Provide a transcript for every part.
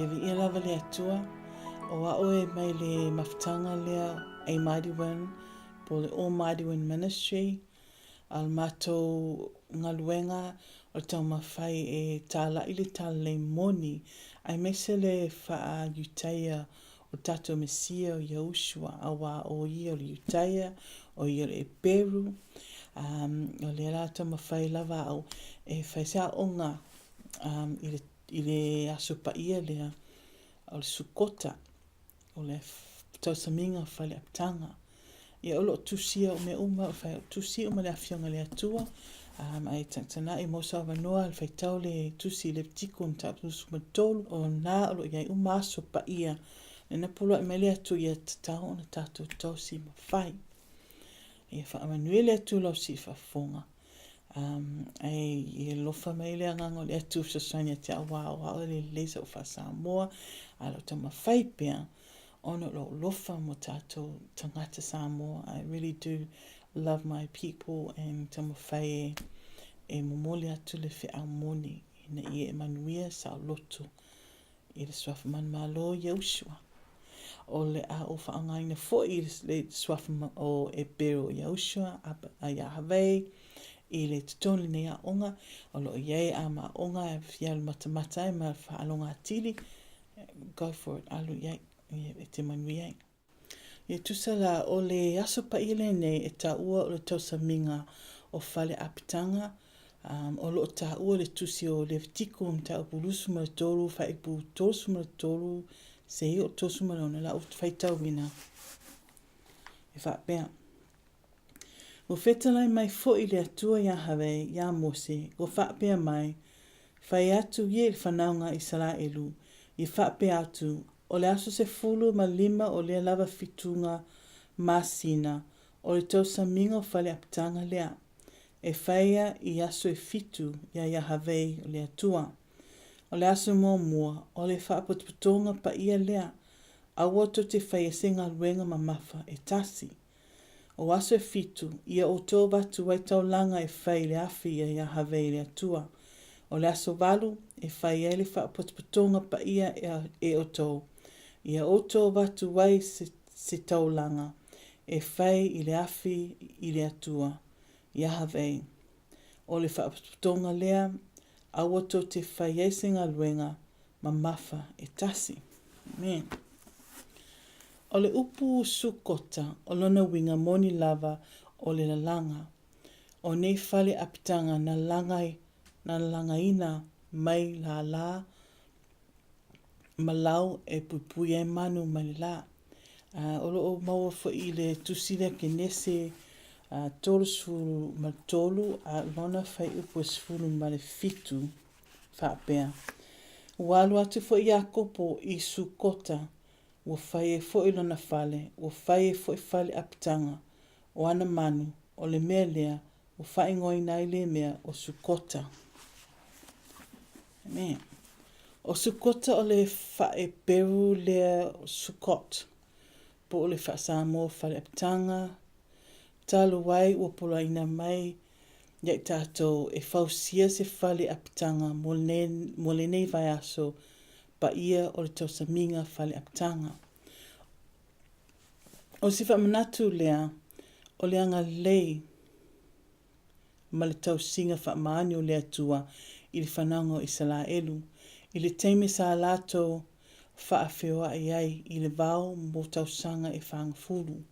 Ia viia lava le Atua, o a'o e mai le mafutaga lea A Mighty Wind, po o le All Mighty Wind Ministry, a o le matou galuega o le taumafai e tāla'i le talalelei moni, aemaise le faa-Iutaia o le tatou Mesia o Yahushua, auā o Ia o le Iutaia, o Ia o le Eperu, o lea la taumafai lava au e fai se aoga i le, i le aso paia lea o le Sukota, o le tausamiga o faleapitaga. Ia o lo o tusia o mea uma, o fai, tusi uma le Afioga i le Atua, ae tagatanai mo se avanoa le faitau le tusi i Levitiko mataupu 23, o na o lo o i ai uma aso paia, lena poloai mai le Atua ia tatau ona tatou tausi ma fai. Ia faamanuia le Atua lau sii faafofoga. Ae ia alofa mai le agaga o le Atua fesoasoani ia te au aua o au e le lelei sau faa-Samoa, a o lo o taumafai pea ona o lou alofa mo tatou tagata Samoa. I really do love my people and taumafai e, e momoli atu le feau moni ina ia e manuia saoloto i le Suafa Manumalo Yahushua. O le a ou faaaogaina foi le Suafa o Ebero Yahushua a Yahweh i le totonu lenei aoga, o lo o i ai a ma aoga e fia alu matamata ai ma faalogo atili, go for it, alu i ai, e te manuia ai. E tusa la, o le Aso Paia lenei e taua o le tausamiga o Fale Apitaga, o lo o taua le tusi o Levitiko mataupu 23 faaipu 33 seia 36 la ou faitauina e faapea. Ua fetalai mai foi le Atua Iahawē iā Mose, ua faapea mai, Fai atu ia i le fanauga a Isaraelu, ia faapea atu, O le aso 15 o lea lava fituga masina, o le tausamiga o faleapitaga lea, e faia i aso e fitu iā Iahawē o le Atua. O le aso muamua, o le faapotopotoga paia lea, aua tou te faia se galuega mamafa e tasi. O aso e fitu, ia outou avatu ai taulaga e fai i le afi ia Iahave i le Atua. O le aso valu, e fai ai le faapotopotoga paia e outou, ia outou avatu ai se taulaga e fai i le afi i le Atua, Iahave. O le faapotopotoga lea, aua tou te fai ai se galuega, mamafa e tasi. Amen. O le upu Sukota, o lona uiga moni lava o le lalaga. O nei fale apitaga na laga, na lagaina mai lālā ma lau e puipui ai manu mai le lā. O lo o maua foi i le tusi lea Kenese 33 a lona fuaiupu e 17. faapea, Ua alu atu foi Iakopo i Sukota, ua fai ai foi lona fale, ua fai ai foi fale apitaga o ana manu, o le mea lea ua faaigoaina ai lea mea o Sukota. Amen. O Sukota o le faa-Eperu lea o Sukot, po o le faa-Samoa fale apitaga, talu ai ua poloaiina mai ia i tatou e fausia se fale apitaga mo lenei vaiaso paia o le tausamiga fale apitaga. O se faamanatu lea o le agalelei ma le tausiga faamaoni o le Atua i le fanauga o Isalaelu i le taimi sa latou faafeoai ai i le vao mo tausaga e fagafulu.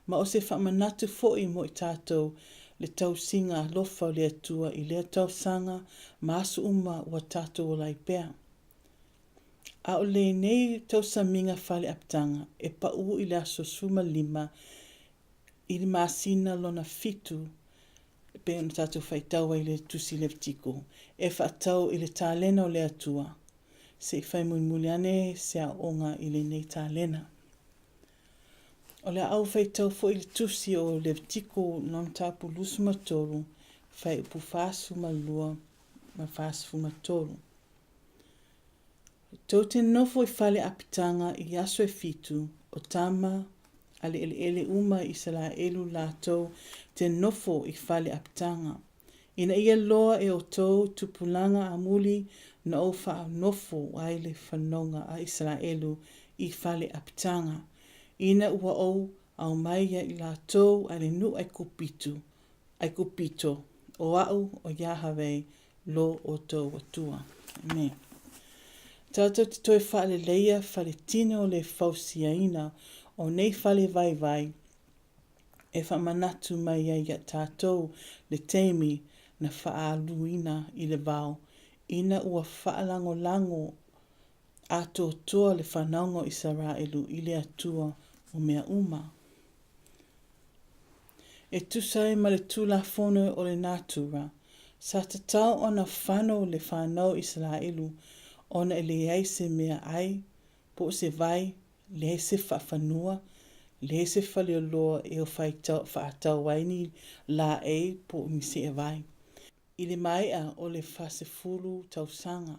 Ma o se faamanatu foi mo i tatou le tausiga alofa o le Atua i lea tausaga ma aso uma ua tatou ola ai pea. A o lenei tausamiga faleapitaga e paʻu i le aso 15 i le masina lona fitu e pei ona tatou faitau ai i le Tusi Levitiko, e faatatau i le talena o le Atua. Se i fai mulimuli ane se aoga i lenei talena. O le a ou faitau foi i le Tusi o Levitiko lona mataupu 23, fuaiupu 42 ma 43. Tou te nofo i fale apitaga i aso e fitu, o tama a le eleele uma i Isalaelu latou te nofo i fale apitaga, ina ia loa e outou tupulaga amuli Na ou faanofo ai le fanauga a Isaraelu i fale apitaga, ina ua ou aumai ia i latou ai le nuu Aikupitu, Aikupito, o a'u o Iahawē lo outou Atua. Amen. Tatou te toe faaleleia faletino o le fausiaina o nei fale vaivai e faamanatu mai ai iā tatou le taimi na faaaluina i le vao ina ua faalagolago atoatoa le fanauga o Isaraelu i le Atua o mea uma. E tusa ai ma le Tulafono o le natura, sa tatau ona fano le fanau o Isaraelu ona e leai se mea ai po o se vai, leai se faafanua, leai se faleoloa e o faatau ai ni laei po o ni seevai. I le maea o le 40 tausaga,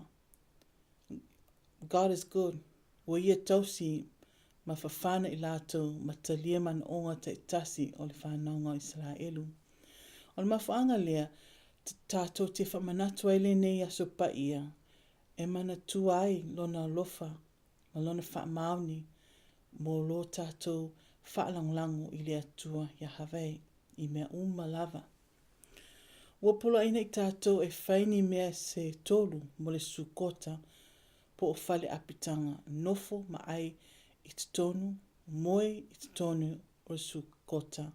God is good, ua ia tausi ma fafana i latou ma talia manaoga taitasi o le fanauga o Isaraelu. O le mafuaaga lea, tatou te faamanatu ai lenei aso paia e manatua ai Lona alofa ma Lona faamaoni mo lo tatou faalagolago i le Atua Iahaweh i mea uma lava. Ua poloaiina i tatou e fai ni mea se tolu mo le Sukota po o fale apitaga, nofo ma ai i totonu, moe i totonu o le Sukota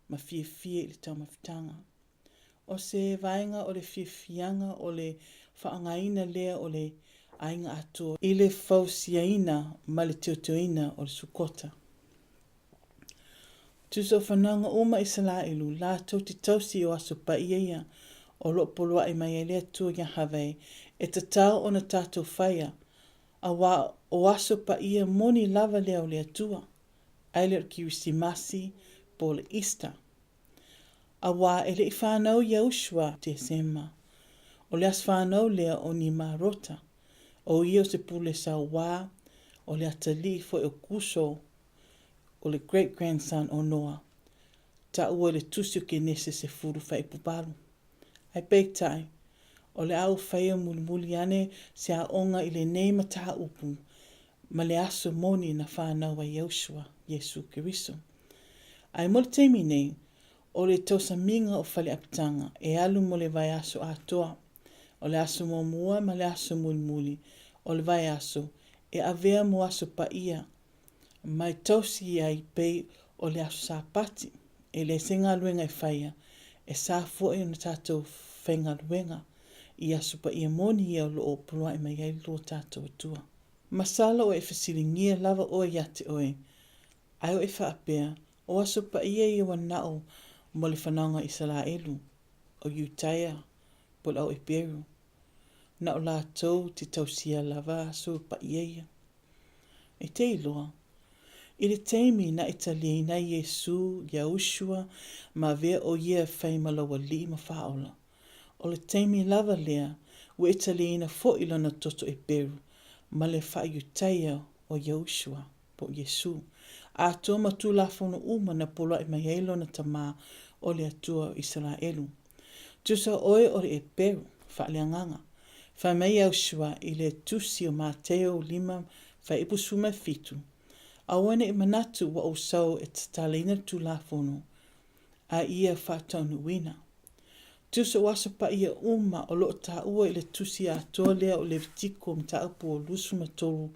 ma fiafia i le taumafataga. O se vaega o le fiafiaga o le faaaogaina lea o le aiga atoa i le fausiaina ma le teoteoina o le Sukota. Tusa o fanauga uma Isalaelu, latou te tausi o aso paia ia o lo o poloaʻi mai ai le Atua Iahaweh, e tatau ona tatou faia, auā o aso paia moni lava lea o le Atua, ae le o le Kerisimasi po o le Easter. Auā e le i fanau Yahushua Tesema, o le aso fanau lea o Nimarota, o ia o se pule sauā, o le atalii foi o Kuso, o le great grandson o Noa, taua i le tusi o Kenese 18. Ae peitai, o le a ou faia mulimuli ane se aoga i lenei mataupu ma le aso moni na fanau ai Yahushua, Iesu Keriso. Ae mo le taimi nei, o le tausamiga o Faleapitaga e alu mo le vaiaso atoa. O le aso muamua ma le aso mulimuli o le vaiaso e avea mo aso paia mai tausi ai pei o le aso Sapati, e leai se galuega e faia, e sa foi ona tatou faigaluega i aso paia moni ia o lo o poloaʻi mai ai lo tatou Atua. Masalo ua e fesiligia lava oe ia te oe, ae o e faapea, o aso paia ia ua nao mo le fanauga Isalaelu, o Iutaia, po o le au Eperu. Na o latou te tausia lava aso paia ia. E te iloa, i le taimi na e taliaina ai Iesū, Yahushua, ma avea ʻo ia e fai ma lou Alii ma Faaola, o le taimi lava lea ua e taliaina foʻi lona toto Eperu ma le Faaiutaia o Yahushua, po o Iesū, atoa ma Tulafono uma na poloaʻi mai ai lona Tamā o le Atua o Isaraelu. Tusa ʻoe o le Eperu, faaleagaga. Fai mai Yahushua i le tusi o Mateo 5:17, Aua ne i manatu ua ou sau e tatalaina le Tulafono, a ia faataunuuina. Tusa o aso paia uma o lo o taua i le tusi atoa lea o Levitiko mataupu o 23,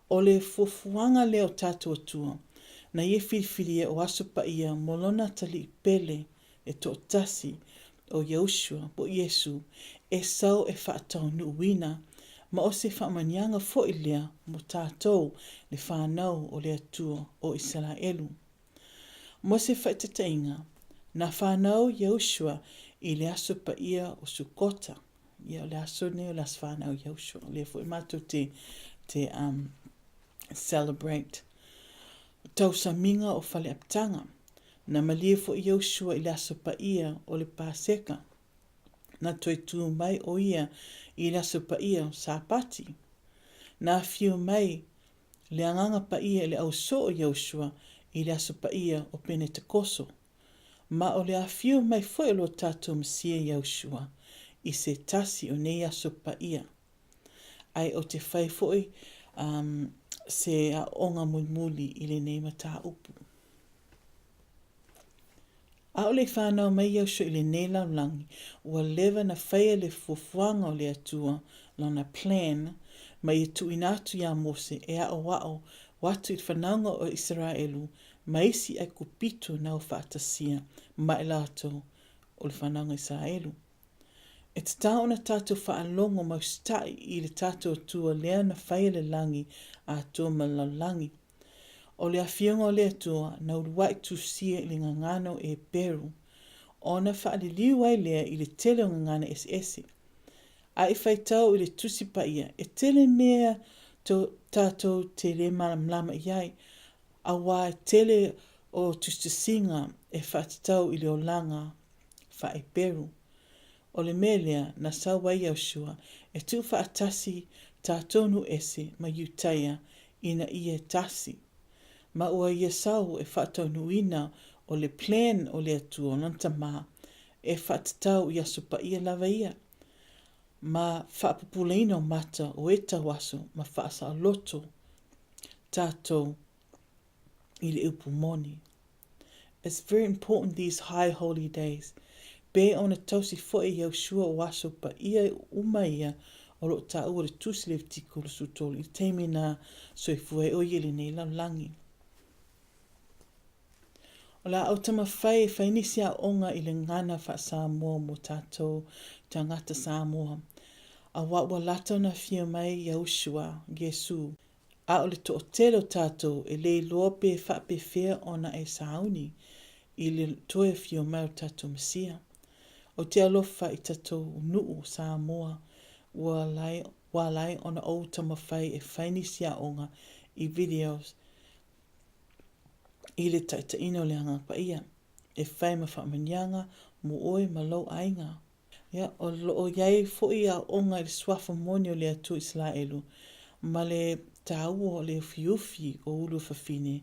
o le fuafuaga lea o tatou Atua, na ia filifilia o aso paia mo lona atalii pele e toatasi o Yahushua po o Iesu e sau e faataunuuina, ma o se faamanuiaga foi lea mo tatou le fanau o le Atua o Isaraelu. Mo se faataitaiga, na fanau Yahushua i le aso paia o Sukota, ia o le aso nei o le aso fanau Yahushua, lea foi matou te, te um, celebrate tausamiga o Faleapitaga. Na malie foi Iosua i le aso paia o le Paseka. Na toe tū mai ʻo ia i le aso paia o Sapati. Na afio mai le Agaga Paia i le ausoo o Iosua i le aso paia o Penetakoso. Ma o le afio mai foi o lo tatou Mesia Iosua i se tasi o nei aso paia. Ae ou te fai foi se aoaoga mulimuli i lenei mataupu. Aʻole i whanau mai Iausua i lenei lalolagi, ua leva na faia le fuafuaga o le Atua, Lana plan, ma ia tuuina atu iā Mose e aʻoaʻo atu i le whanauga o Isaraelu ma isi Aikupito na o faatasia ma i latou o le whanauga Isaraelu. E tatau ona tatou faalogo ma usitaʻi i le tatou Atua lea na faia le lagi atoa ma le lalolagi. O le Afioga o le Atua na uluaʻi tusia i le gagana o Eperu, ona faaliliu ai lea i le tele o gagana eseese. A i faitau i le Tusi Paia, e tele mea to tatou te le malamalama i ai, auā e tele o tusitusiga e faatatau i le olaga faa-Eperu. O le mea lea na sau ai Iosua e tuufaatasi tatou nuu ese ma Iutaia ina ia tasi. Ma ua ia sau e faataunuuina o le plan o le Atua o lona Tama e faatatau i Aso Paia lava ia, ma faapupulaina o mata o e tauaso ma faasaoloto tatou i le upu moni. It's very important these high holy days. Pe ona tausi foi Yahushua o aso paia uma ia o lo o taua i le Tusi Levitiko 23 i le taimi na soifua ai o ia i lenei lalolagi. O le a ou taumafai e fai nisi aoga i le gagana faa-Samoa mo tatou tagata Samoa, aua ua lata ona afio mai Yahushua, Iesu, A o le toatele o tatou e le iloa pe faapefea ona e sauni i le toe afio mai o le tatou Mesia. Ou te alofa i tatou nuu o Samoa ua ua ala ai ona ou taumafai e fai nisi aoga i videos i le taitaiina o le Agaga Paia e fai ma faamanuiaga mo oe ma lou aiga. Ia, o lo o i ai foi aoga i le suafa moni o le Atua Isaraelu, ma le taua o le ufiufi o ulu fafine,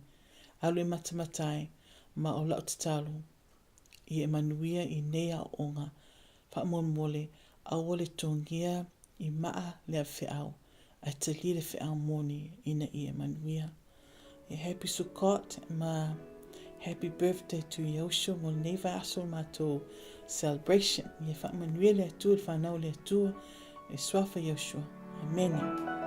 alu e matamata ai, ma o lau tatalo, ia e manuia i nei aoaoga, faamolemole, aua le togia i maa le avefeau, ae talia le feau moni ina ia e manuia. E happy Sukkot ma happy birthday to Yahushua mo lenei vaiaso o le matou celebration. Ia faamanuia le Atua i le whanau o le Atua, e suafa Yahushua. Amene.